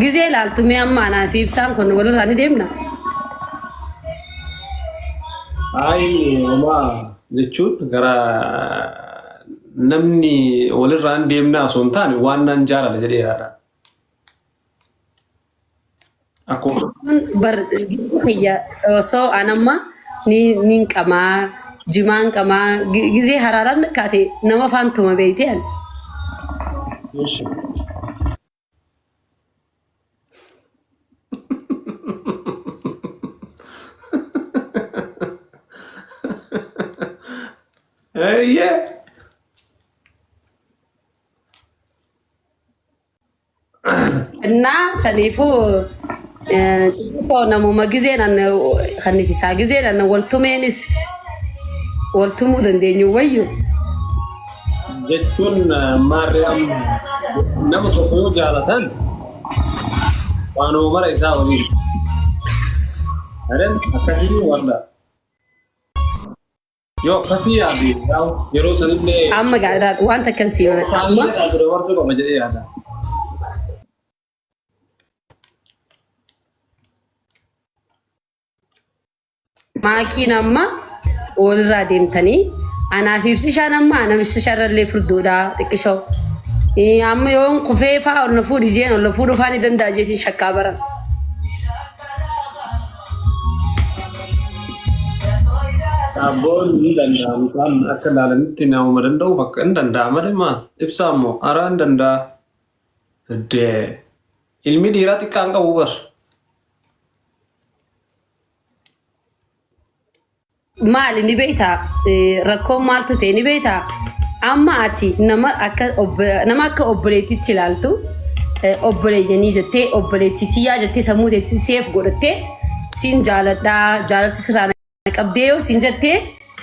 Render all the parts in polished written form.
Gizee ilaaltu mee amma anaa fi ibsaan kun walirraa ni deemna. Ayi homaa jechuun gara namni walirraa hin deemnaa osoo hin taane waan nan jaalala jedhee yaada. Akkuma Bar jiru kiyya osoo an amma ni nin qamaa jimaan qamaa gizee haraaraan kaate nama afaan tuma beeytee ani. Eeyyee. Innaa saniifuu xixiqqoo namuma gizeen an kannifisaa gizeen an waltumeenis waltumuu dandeenyu wayyu. Jechuun maarree amma nama tokko yoo jaalatan waanuma mara isaa waliin. Adan akkasii warra. Yoo akkasii yaade yaa'u yeroo sanillee Amma gaadhaa wanta akkan sii amma isaallee dhaabbilee dabarsuu qaba jedhee yaada. Maakiin amma walirraa deemtanii anaaf ibsishaan amma anam ibsishaarrallee furdoodha xiqqishoo. Amma yoon kufee faa ol na fuudhi jeen ol na fuudhuu faa ni danda'a jeetiin shakkaa baran. Abboon ni danda'a mucaan akka ilaalanitti namuma danda'uuf akka hin danda'a malee maa ibsaa immoo araa hin danda'a. Dee ilmi dhiiraa xiqqaan qabu bar. Maali ni beektaa? Rakkoon maaltu ta'e ni beektaa? Amma ati nama akka nama akka obboleettiitti ilaaltu obboleeyyanii jettee obboleettii tiyyaa jettee sammuu teetti seef godhattee siin jaaladhaa jaalalti sirraa na qabdee yoo siin jettee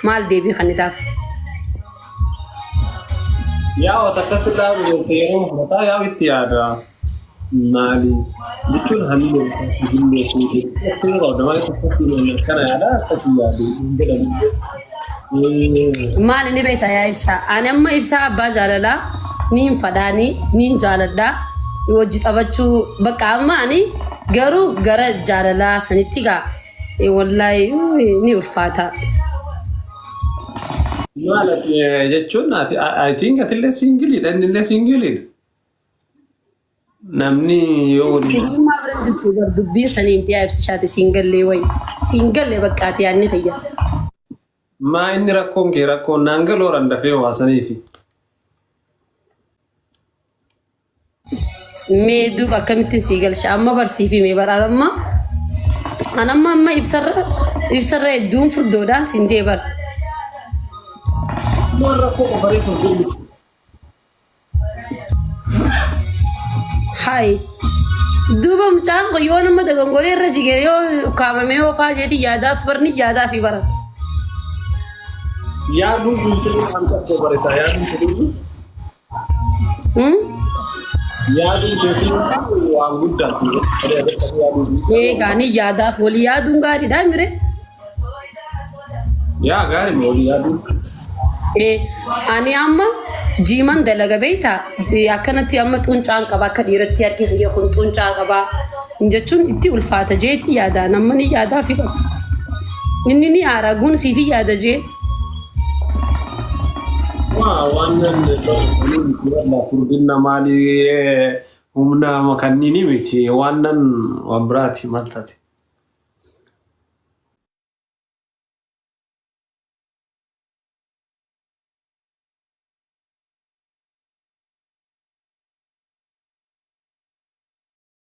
maal deebii kennitaaf? Yaa wata akkas ilaalu beekte yeroo fudhataa yaa itti yaada. Maali jechuun hamilee ijoollee fuudhee akkuma qabda malee akkasii akkana yaada akkasii yaadu hin jedhamu. Maali ni beektaa yaa ibsaa? Ani amma ibsaa abbaa jaalalaa niin fadhaanii niin jaaladhaa wajji taphachuu bakka amma ani garuu gara jaalalaa sanitti gaa wallaahi ni ulfaata. Maal ati jechuun ati I think atillee siingiliidha innillee siingiliidha. Namni yoo waliin Ogummaa bira hin jirtu bar dubbiin sanii miti yaa ibsishaati siin gallee wayi. Siin galle baqqaati yaadni kiyya. Maa inni rakkoon kee rakkoon naan galoo randafee waasaniifi. Mee duuba akkamittiin sii galcha amma barsiifi mee bar amma an amma amma ibsarra ibsarra hedduun furdoodhaan siin jee bar. Maal rakkoo qofaree furdinni? Hayi. Duuba mucaan kun yoo nama dogongoree irra jige yoo ukkaamamee oofaa jeeti yaadaaf barni yaadaaf bara. Yaaduun kun sirrii waan tokko barata. Yaaduun kun yaaduun keessumaa waan guddaa si Eegaa ni yaadaaf walii yaaduun gaariidha mire. Yaa gaarii ma walii yaaduun. Ani amma jiiman dalaga beektaa akkanatti amma xuncaan qaba akka dhiiratti harki kiyya kun xuncaa qaba jechuun itti ulfaata jeeti yaada namni ni yaadaa fi qaba. Inni ni aara gun siifi yaada jee. Waa waan nan furdinna maalii humna kanniini miti waan nan waan biraati maal taate.